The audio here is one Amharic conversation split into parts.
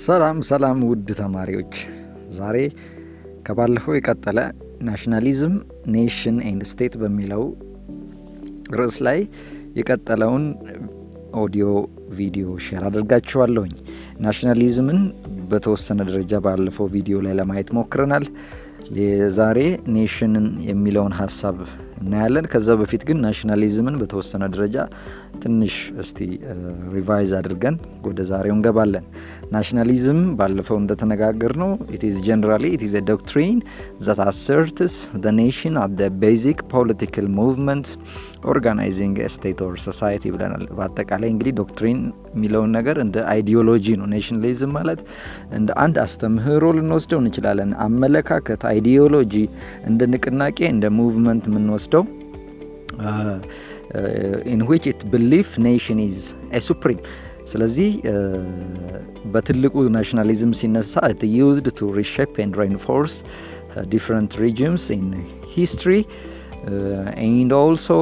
ሰላም ሰላም ውድ ተማሪዎች፣ ዛሬ ከባለፈው የቀጠለ nationalism, nation and state በሚለው ርዕስ ላይ የቀጠለውን audio video share አደርጋችኋለሁኝ። Nationalism ን በተወሰነ ደረጃ ባለፈው ቪዲዮ ላይ ለማየት ሞክረናል። ዛሬ nation ን የሚለውን ሀሳብ እናያለን። ከዛ በፊት ግን nationalism ን በተወሰነ ደረጃ ትንሽ እስቲ revise አድርገን ወደ ዛሬው እንገባለን። Nationalism ባለፈው እንደተነጋገርነው it is generally, it is a doctrine that asserts the nation as the basic political movement organizing state or society ብለናል። በአጠቃላይ እንግዲህ doctrine የሚለውን ነገር እንደ ideology ነው። Nationalism ማለት እንደ አንድ አስተምህሮ ልንወስደው እንችላለን። አመለካከት፣ ideology፣ እንደ ንቅናቄ፣ እንደ movement የምንወስደው in which it belief nation is a supreme። ስለዚህ በትልቁ nationalism ሲነሳ it used to reshape and reinforce different regimes in history, and also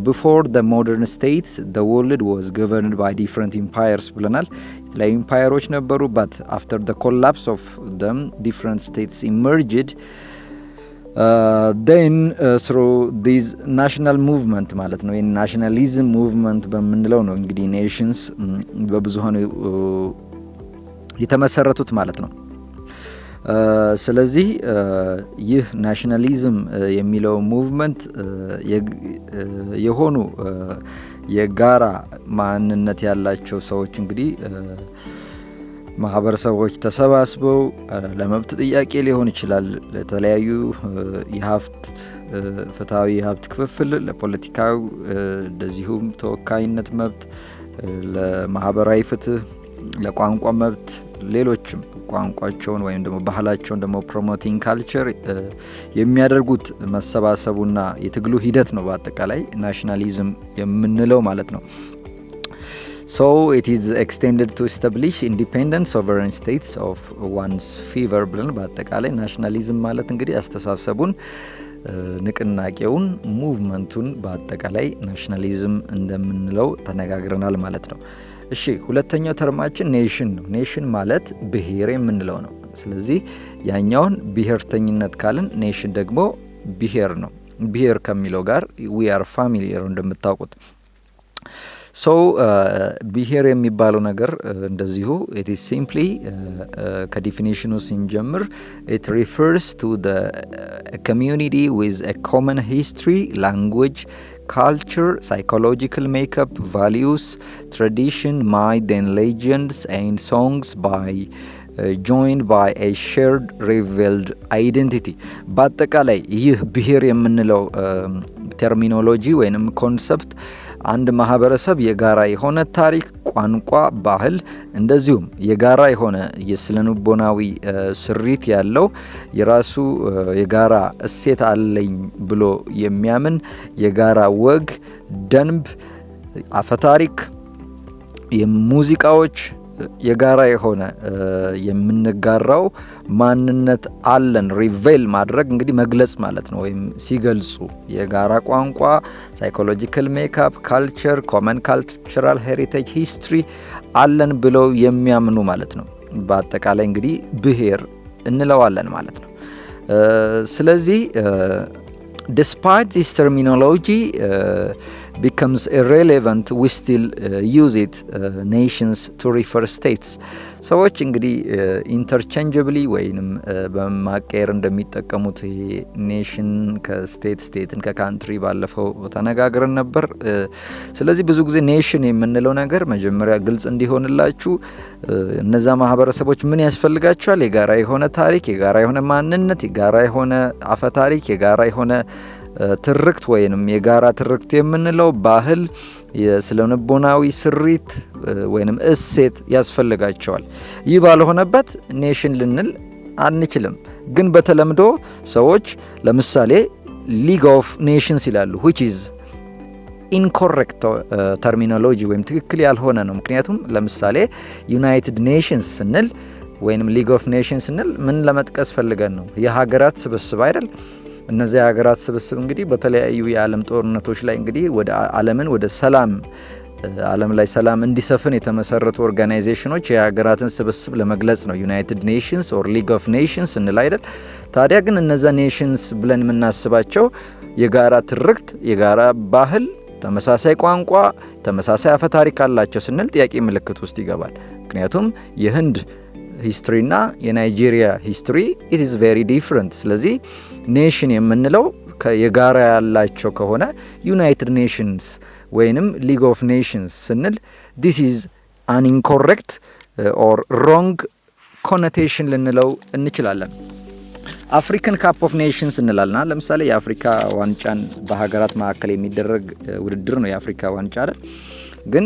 before the modern states, the world was governed by different empires ብለናል። የተለያዩ empire ኦች ነበሩ፣ but after the collapse of them, different states emerged. Then through this national movement ማለት ነው። Nationalism movement በምንለው ነው እንግዲህ nations በብዙሃኑ የተመሰረቱት ማለት ነው። ስለዚህ ይህ nationalism የሚለው movement የሆኑ የጋራ ማንነት ያላቸው ሰዎች እንግዲህ ማህበረሰቦች ተሰባስበው ለመብት ጥያቄ ሊሆን ይችላል፣ ለተለያዩ የሀብት ፍትሐዊ የሀብት ክፍፍል፣ ለፖለቲካው እንደዚሁም ተወካይነት መብት፣ ለማህበራዊ ፍትህ፣ ለቋንቋ መብት፣ ሌሎችም ቋንቋቸውን ወይም ደግሞ ባህላቸውን ደግሞ promoting culture የሚያደርጉት መሰባሰቡና የትግሉ ሂደት ነው በአጠቃላይ nationalism የምንለው ማለት ነው። So it is extended to establish independent sovereign states of one's favor ብለን በአጠቃላይ nationalism ማለት እንግዲህ አስተሳሰቡን፣ ንቅናቄውን፣ movement ኡን በአጠቃላይ nationalism እንደምንለው ተነጋግረናል ማለት ነው። እሺ፣ ሁለተኛው term ኣችን nation ነው። Nation ማለት ብሔር የምንለው ነው። ስለዚህ ያኛውን ብሔርተኝነት ካልን nation ደግሞ ብሔር ነው። ብሔር ከሚለው ጋር we are familiar እንደምታውቁት። So ብሔር የሚባለው ነገር እንደዚሁ it is simply ከ definition ኑ ስንጀምር it refers to community with a common history, language, culture, psychological makeup, values, tradition, myth and legends and songs by joined by a shared revealed identity። በአጠቃላይ ይህ ብሔር የምንለው terminology ወይንም concept አንድ ማህበረሰብ የጋራ የሆነ ታሪክ፣ ቋንቋ፣ ባህል እንደዚሁም የጋራ የሆነ የስነልቦናዊ ስሪት ያለው፣ የራሱ የጋራ እሴት አለኝ ብሎ የሚያምን፣ የጋራ ወግ፣ ደንብ፣ አፈታሪክ፣ የሙዚቃዎች የጋራ የሆነ የምንጋራው ማንነት አለን። Reveal ማድረግ እንግዲህ መግለጽ ማለት ነው። ወይም ሲገልጹ የጋራ ቋንቋ፣ psychological makeup፣ culture፣ common cultural heritage፣ history አለን ብለው የሚያምኑ ማለት ነው። በአጠቃላይ እንግዲህ ብሔር እንለዋለን ማለት ነው። ስለዚህ despite this terminology becomes irrelevant, we still use it, nations, to refer states። ሰዎች እንግዲህ interchangeably ወይንም በማቀየር እንደሚጠቀሙት ይሄ nation ከ state፣ state ን ከ country ባለፈው ተነጋግረን ነበር። ስለዚህ ብዙ ጊዜ nation የምንለው ነገር መጀመሪያ ግልጽ እንዲሆንላችሁ እነዛ ማህበረሰቦች ምን ያስፈልጋቸዋል? የጋራ የሆነ ታሪክ፣ የጋራ የሆነ ማንነት፣ የጋራ የሆነ አፈታሪክ፣ የጋራ የሆነ ትርክት ወይንም የጋራ ትርክት የምንለው ባህል፣ የስነልቦናዊ ስሪት ወይንም እሴት ያስፈልጋቸዋል። ይህ ባልሆነበት nation ልንል አንችልም። ግን በተለምዶ ሰዎች ለምሳሌ League of Nations ይላሉ፣ which is incorrect terminology ወይም ትክክል ያልሆነ ነው። ምክንያቱም ለምሳሌ United Nations ስንል ወይንም League of Nations ስንል ምን ለመጥቀስ ፈልገን ነው? የሀገራት ስብስብ አይደል? እነዚህ የሀገራት ስብስብ እንግዲህ በተለያዩ የዓለም ጦርነቶች ላይ እንግዲህ ወደ ዓለምን ወደ ሰላም ዓለም ላይ ሰላም እንዲሰፍን የተመሰረቱ organization ኖች የሀገራትን ስብስብ ለመግለጽ ነው። United Nations or League of Nations እንል አይደል? ታዲያ ግን እነዛ nations ብለን የምናስባቸው የጋራ ትርክት፣ የጋራ ባህል፣ ተመሳሳይ ቋንቋ፣ ተመሳሳይ አፈ ታሪክ አላቸው ስንል ጥያቄ ምልክት ውስጥ ይገባል። ምክንያቱም የህንድ history እና የናይጄሪያ history, it is very different። ስለዚህ nation የምንለው የጋራ ያላቸው ከሆነ United Nations ወይንም League of Nations ስንል this is an incorrect or wrong connotation ልንለው እንችላለን። African Cup of Nations እንላልና ለምሳሌ የአፍሪካ ዋንጫን በሀገራት መካከል የሚደረግ ውድድር ነው የአፍሪካ ዋንጫ አይደል? ግን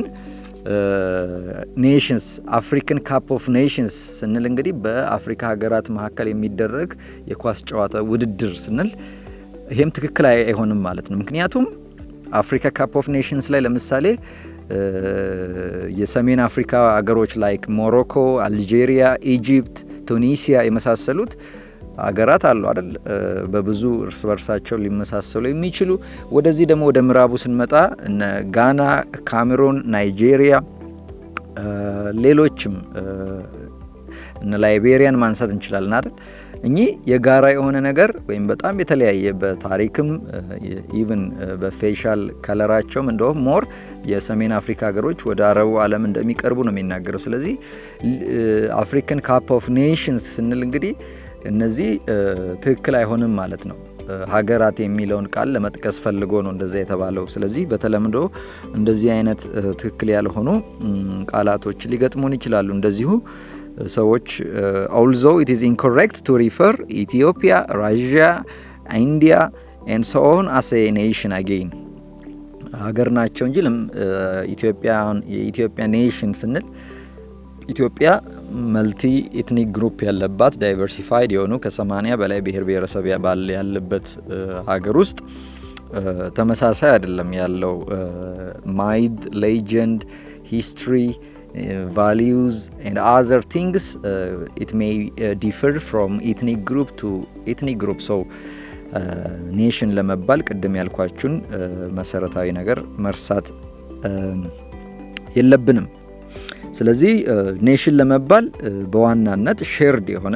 nations African Cup of Nations ስንል እንግዲህ በአፍሪካ ሀገራት መካከል የሚደረግ የኳስ ጨዋታ ውድድር ስንል ይሄም ትክክል አይሆንም ማለት ነው። ምክንያቱም Africa Cup of Nations ላይ ለምሳሌ የሰሜን አፍሪካ ሀገሮች like ሞሮኮ፣ አልጄሪያ፣ Egypt፣ ቱኒሲያ የመሳሰሉት ሀገራት አሉ አይደል? በብዙ እርስ በርሳቸው ሊመሳሰሉ የሚችሉ። ወደዚህ ደግሞ ወደ ምዕራቡ ስንመጣ እነ ጋና፣ ካሜሩን፣ ናይጄሪያ፣ ሌሎችም እነ ላይቤሪያን ማንሳት እንችላለን አይደል? እኚህ የጋራ የሆነ ነገር ወይም በጣም የተለያየ በታሪክም even በ facial color ኣቸውም እንደውም more የሰሜን አፍሪካ ሀገሮች ወደ አረቡ ዓለም እንደሚቀርቡ ነው የሚናገረው። ስለዚህ African Cup of Nations ስንል እንግዲህ እነዚህ ትክክል አይሆንም ማለት ነው። ሀገራት የሚለውን ቃል ለመጥቀስ ፈልጎ ነው እንደዛ የተባለው። ስለዚህ በተለምዶ እንደዚህ አይነት ትክክል ያልሆኑ ቃላቶች ሊገጥሙን ይችላሉ። እንደዚሁ ሰዎች also it is incorrect to refer Ethiopia, Russia, India and so on as a nation. Again, ሀገር ናቸው እንጂ የኢትዮጵያ nation ስንል ኢትዮጵያ multi ethnic group ያለባት፣ diversified የሆኑ ከ80 በላይ ብሔር ብሔረሰብ ያለበት ሀገር ውስጥ ተመሳሳይ አይደለም ያለው myth, legend, history, values and other things. It may differ from ethnic group to ethnic group. So nation ለመባል ቅድም ያልኳችሁን መሰረታዊ ነገር መርሳት የለብንም። ስለዚህ nation ለመባል በዋናነት shared የሆነ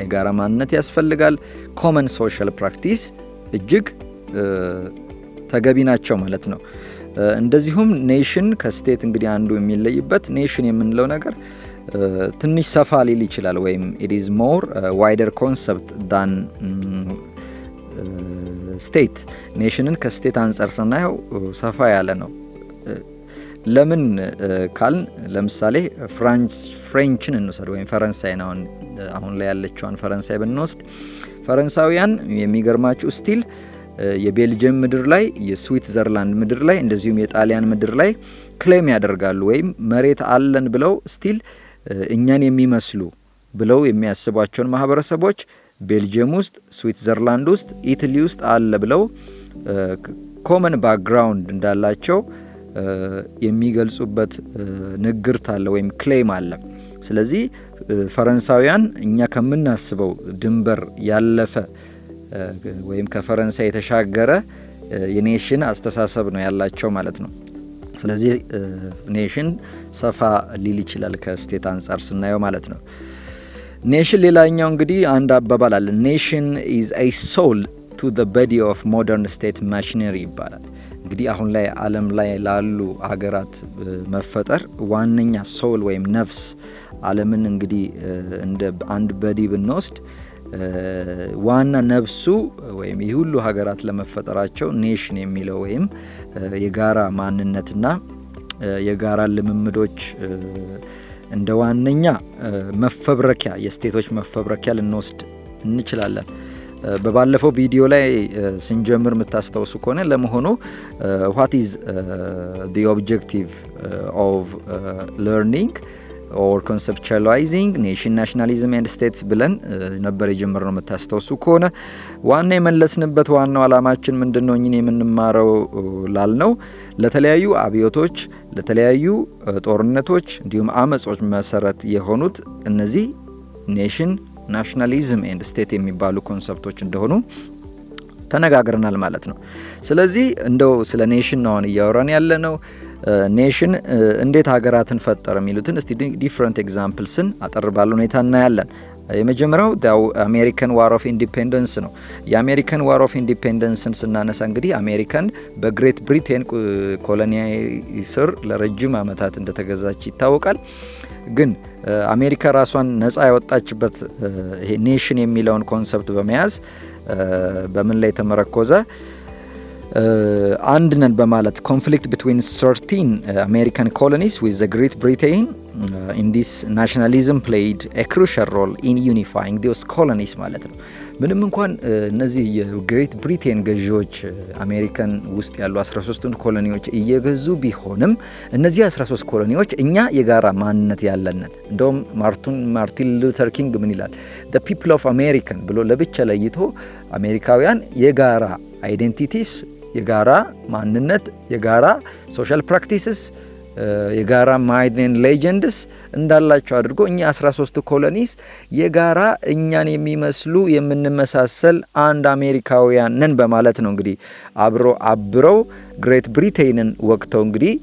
የጋራ ማንነት ያስፈልጋል። Common social practice እጅግ ተገቢ ናቸው ማለት ነው። እንደዚሁም nation ከ state እንግዲህ አንዱ የሚለይበት nation የምንለው ነገር ትንሽ ሰፋ ሊል ይችላል ወይም it is more wider concept than state። Nation ን ከ state አንጻር ስናየው ሰፋ ያለ ነው። ለምን ካልን ለምሳሌ French ን እንውሰድ ወይም ፈረንሳይን፣ አሁን ላይ ያለችዋን ፈረንሳይ ብንወስድ ፈረንሳውያን የሚገርማችሁ still የቤልጅየም ምድር ላይ፣ የስዊትዘርላንድ ምድር ላይ፣ እንደዚሁም የጣሊያን ምድር ላይ claim ያደርጋሉ ወይም መሬት አለን ብለው still እኛን የሚመስሉ ብለው የሚያስቧቸውን ማህበረሰቦች ቤልጅየም ውስጥ፣ ስዊትዘርላንድ ውስጥ፣ Italy ውስጥ አለ ብለው common background እንዳላቸው የሚገልጹበት ንግርት አለ ወይም claim አለ። ስለዚህ ፈረንሳውያን እኛ ከምናስበው ድንበር ያለፈ ወይም ከፈረንሳይ የተሻገረ የ nation አስተሳሰብ ነው ያላቸው ማለት ነው። ስለዚህ nation ሰፋ ሊል ይችላል ከ state አንጻር ስናየው ማለት ነው። Nation ሌላኛው እንግዲህ አንድ አባባል አለ። "Nation is a soul to the body of modern state machinery" ይባላል። እንግዲህ አሁን ላይ ዓለም ላይ ላሉ ሀገራት መፈጠር ዋነኛ soul ወይም ነፍስ፣ ዓለምን እንግዲህ እንደ አንድ body ብንወስድ ዋና ነፍሱ ወይም ይህ ሁሉ ሀገራት ለመፈጠራቸው nation የሚለው ወይም የጋራ ማንነትና የጋራ ልምምዶች እንደ ዋነኛ መፈብረኪያ፣ የ state ኦች መፈብረኪያ ልንወስድ እንችላለን። በባለፈው ቪዲዮ ላይ ስንጀምር የምታስታውሱ ከሆነ ለመሆኑ what is the objective of learning or conceptualizing nation, nationalism and states ብለን ነበር የጀመርነው የምታስታውሱ ከሆነ። ዋና የመለስንበት ዋናው ዓላማችን ምንድን ነው? እኝን የምንማረው ላልነው ለተለያዩ አብዮቶች፣ ለተለያዩ ጦርነቶች እንዲሁም አመጾች መሰረት የሆኑት እነዚህ nation, nationalism and state የሚባሉ concept ኦች እንደሆኑ ተነጋግረናል ማለት ነው። ስለዚህ እንደው ስለ nation ነው አሁን እያወራን ያለ ነው። Nation እንዴት ሀገራትን ፈጠረ የሚሉትን እስቲ different examples ን አጠር ባለ ሁኔታ እናያለን። የመጀመሪያው American War of Independence ነው። የ American War of Independence ን ስናነሳ እንግዲህ አሜሪካን በ Great Britain colony ስር ለረጅም ዓመታት እንደተገዛች ይታወቃል። ግን አሜሪካ ራሷን ነፃ ያወጣችበት ይሄ nation የሚለውን concept በመያዝ በምን ላይ ተመረኮዘ? አንድ ነን በማለት conflict between 13 American colonies with the Great Britain in this nationalism played a crucial role in unifying those colonies ማለት ነው። ምንም እንኳን እነዚህ የ Great Britain ገዢዎች አሜሪካን ውስጥ ያሉ 13ቱን colony ዎች እየገዙ ቢሆንም እነዚህ 13 colony ዎች እኛ የጋራ ማንነት ያለን ነን። እንደውም ማርቲን ሉተር ኪንግ ምን ይላል? "The people of American" ብሎ ለብቻ ለይቶ አሜሪካውያን የጋራ identities፣ የጋራ ማንነት፣ የጋራ social practices፣ የጋራ myth and legends እንዳላቸው አድርጎ እኛ 13 colonies የጋራ እኛን የሚመስሉ የምንመሳሰል አንድ አሜሪካውያን ነን በማለት ነው እንግዲህ አብሮ አብረው Great Britain ን ወግተው እንግዲህ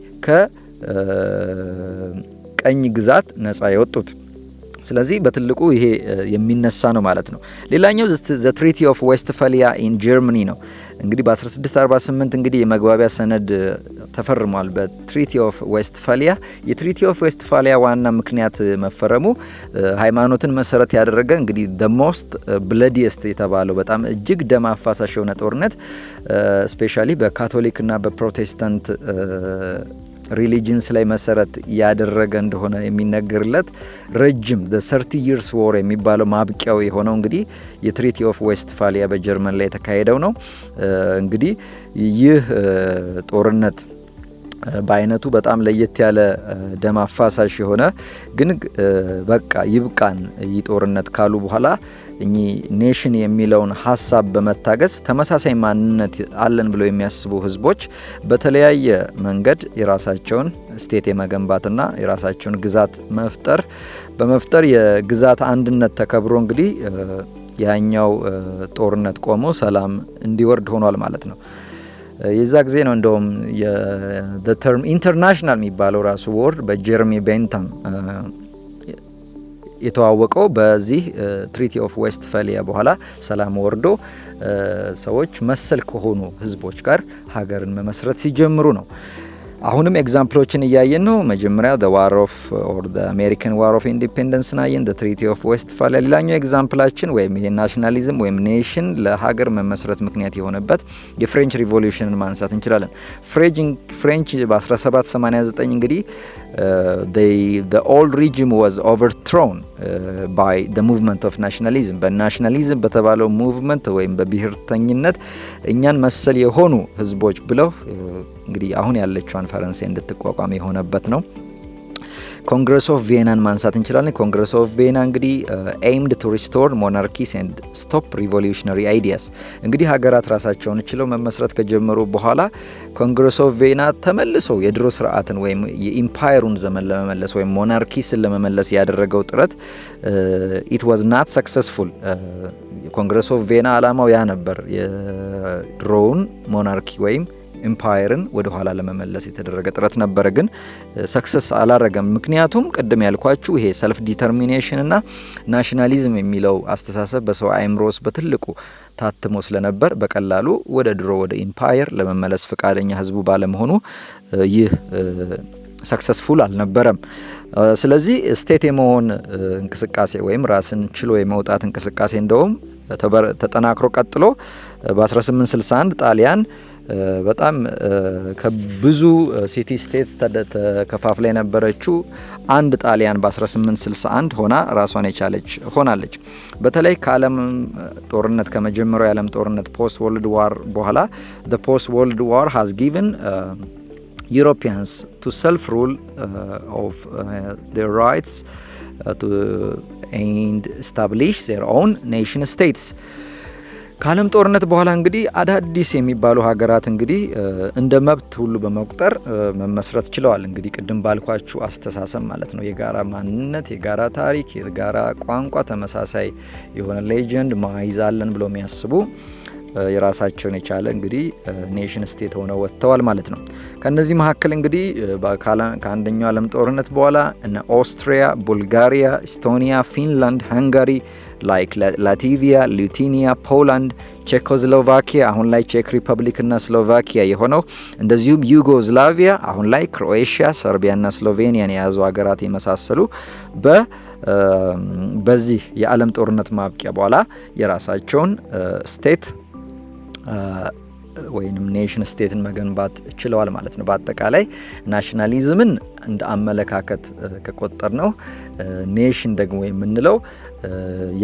ከቅኝ ግዛት ነፃ የወጡት። ስለዚህ በትልቁ ይሄ የሚነሳ ነው ማለት ነው። ሌላኛው the Treaty of Westphalia in Germany ነው። እንግዲህ በ1648 እንግዲህ የመግባቢያ ሰነድ ተፈርሟል በ Treaty of Westphalia። የ Treaty of Westphalia ዋና ምክንያት መፈረሙ ሃይማኖትን መሰረት ያደረገ እንግዲህ the most bloodiest የተባለው በጣም እጅግ ደም አፋሳሽ የሆነ ጦርነት specially በካቶሊክና በፕሮቴስታንት religions ላይ መሰረት ያደረገ እንደሆነ የሚነገርለት ረጅም 30 Years War የሚባለው ማብቂያው የሆነው እንግዲህ የ Treaty of Westphalia በጀርመን ላይ የተካሄደው ነው። እንግዲህ ይህ ጦርነት በአይነቱ በጣም ለየት ያለ ደም አፋሳሽ የሆነ ግን በቃ ይብቃን ይህ ጦርነት ካሉ በኋላ እኚህ nation የሚለውን ሀሳብ በመታገዝ ተመሳሳይ ማንነት አለን ብለው የሚያስቡ ህዝቦች በተለያየ መንገድ የራሳቸውን state የመገንባትና የራሳቸውን ግዛት መፍጠር በመፍጠር የግዛት አንድነት ተከብሮ እንግዲህ ያኛው ጦርነት ቆሞ ሰላም እንዲወርድ ሆኗል ማለት ነው። የዛ ጊዜ ነው እንደውም term international የሚባለው ራሱ word በጀርሚ ቤንታም የተዋወቀው። በዚህ Treaty of Westphalia በኋላ ሰላም ወርዶ ሰዎች መሰል ከሆኑ ህዝቦች ጋር ሀገርን መመስረት ሲጀምሩ ነው። አሁንም example ኦችን እያየን ነው። መጀመሪያ the war of or the American War of Independence አየን፣ the Treaty of Westphalia። ሌላኛው example ኣችን ወይም ይሄ nationalism ወይም nation ለሀገር መመስረት ምክንያት የሆነበት የ French Revolution ን ማንሳት እንችላለን። French በ1789 እንግዲህ the old regime was overthrown by the movement of nationalism። በ nationalism በተባለው movement ወይም በብሔርተኝነት እኛን መሰል የሆኑ ህዝቦች ብለው እንግዲህ አሁን ያለችዋን ፈረንሳይ እንድትቋቋም የሆነበት ነው። Congress of Vienna ን ማንሳት እንችላለን። Congress of Vienna እንግዲህ aimed to restore monarchies and stop revolutionary ideas። እንግዲህ ሀገራት ራሳቸውን ችለው መመስረት ከጀመሩ በኋላ Congress of Vienna ተመልሶ የድሮ ስርዓትን ወይም የ empire ኡን ዘመን ለመመለስ ወይም monarchies ን ለመመለስ ያደረገው ጥረት it was not successful። Congress of Vienna አላማው ያ ነበር፣ የድሮውን monarchy ወይም empire ን ወደ ኋላ ለመመለስ የተደረገ ጥረት ነበረ፣ ግን success አላረገም። ምክንያቱም ቅድም ያልኳችሁ ይሄ self determination እና nationalism የሚለው አስተሳሰብ በሰው አእምሮ ውስጥ በትልቁ ታትሞ ስለነበር በቀላሉ ወደ ድሮ ወደ empire ለመመለስ ፈቃደኛ ህዝቡ ባለመሆኑ ይህ successful አልነበረም። ስለዚህ state የመሆን እንቅስቃሴ ወይም ራስን ችሎ የመውጣት እንቅስቃሴ እንደውም ተጠናክሮ ቀጥሎ በ1861 ጣሊያን በጣም ከብዙ city states ተከፋፍላ የነበረችው አንድ ጣሊያን በ1861 ሆና ራሷን የቻለች ሆናለች። በተለይ ከዓለም ጦርነት ከመጀመሪያው የዓለም ጦርነት post World War በኋላ the post World War has given Europeans to self rule of their rights to and establish their own nation states። ከዓለም ጦርነት በኋላ እንግዲህ አዳዲስ የሚባሉ ሀገራት እንግዲህ እንደ መብት ሁሉ በመቁጠር መመስረት ችለዋል። እንግዲህ ቅድም ባልኳችሁ አስተሳሰብ ማለት ነው። የጋራ ማንነት፣ የጋራ ታሪክ፣ የጋራ ቋንቋ፣ ተመሳሳይ የሆነ legend myth አለን ብለው የሚያስቡ የራሳቸውን የቻለ እንግዲህ ኔሽን ስቴት ሆነው ወጥተዋል ማለት ነው። ከነዚህ መካከል እንግዲህ ከአንደኛው ዓለም ጦርነት በኋላ እነ ኦስትሪያ፣ ቡልጋሪያ፣ ኢስቶኒያ፣ ፊንላንድ፣ ሃንጋሪ፣ ላይክ ላቲቪያ፣ ሊቱኒያ፣ ፖላንድ፣ ቼኮስሎቫኪያ አሁን ላይ ቼክ ሪፐብሊክ እና ስሎቫኪያ የሆነው፣ እንደዚሁም ዩጎዝላቪያ አሁን ላይ ክሮኤሽያ፣ ሰርቢያ እና ስሎቬኒያን የያዙ ሀገራት የመሳሰሉ በዚህ የዓለም ጦርነት ማብቂያ በኋላ የራሳቸውን ስቴት ወይንም ኔሽን ስቴትን መገንባት ችለዋል ማለት ነው። በአጠቃላይ ናሽናሊዝምን እንደ አመለካከት ከቆጠር ነው፣ ኔሽን ደግሞ የምንለው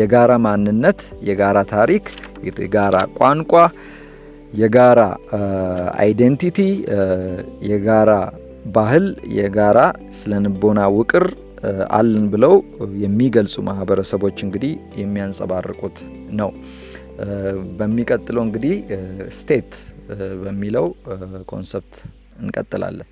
የጋራ ማንነት፣ የጋራ ታሪክ፣ የጋራ ቋንቋ፣ የጋራ አይዴንቲቲ፣ የጋራ ባህል፣ የጋራ ስነልቦና ውቅር አለን ብለው የሚገልጹ ማህበረሰቦች እንግዲህ የሚያንጸባርቁት ነው። በሚቀጥለው እንግዲህ ስቴት በሚለው ኮንሰፕት እንቀጥላለን።